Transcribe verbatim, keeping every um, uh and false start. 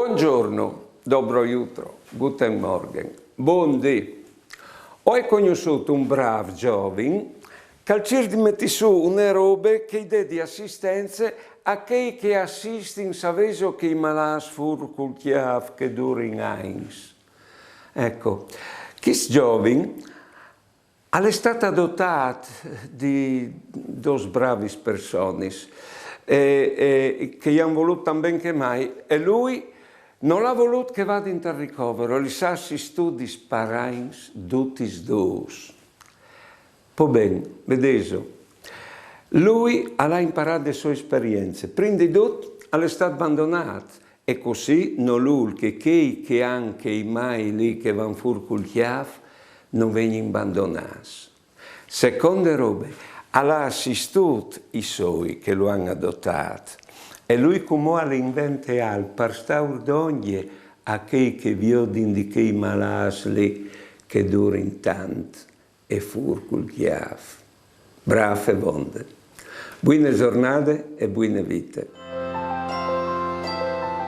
Buongiorno, dobro jutro, guten Morgen, bundì. Ho conosciuto un brav giovin che al circ di metti su une robe che i dè di assistenze a chei che assistin, saveso, chei malâts fûr cul cjâf che durin agns. Ecco, chist giovin al è stât adotât di dôs bravis personis e, e che i àn volût tant ben che mai, e lui nol à volût che vadin tal ricovero, lis à assistudis par agns dutis dôs. Po ben, vedêso, lui al à imparât de sô esperience. Prin di dut al è stât bandonât, e cussì nol vûl che chei che àn chei mâi li che van fûr cul cjâf no vegnin bandonâts. Seconde robe, al à assistût i soi che lu àn adotât, e lui cumò al invente alc par stâur dongje a chei che viodin di chei malâts li che durin tant e fûr cul cjâf. Brâf e vonde. Buine zornade e buine vite.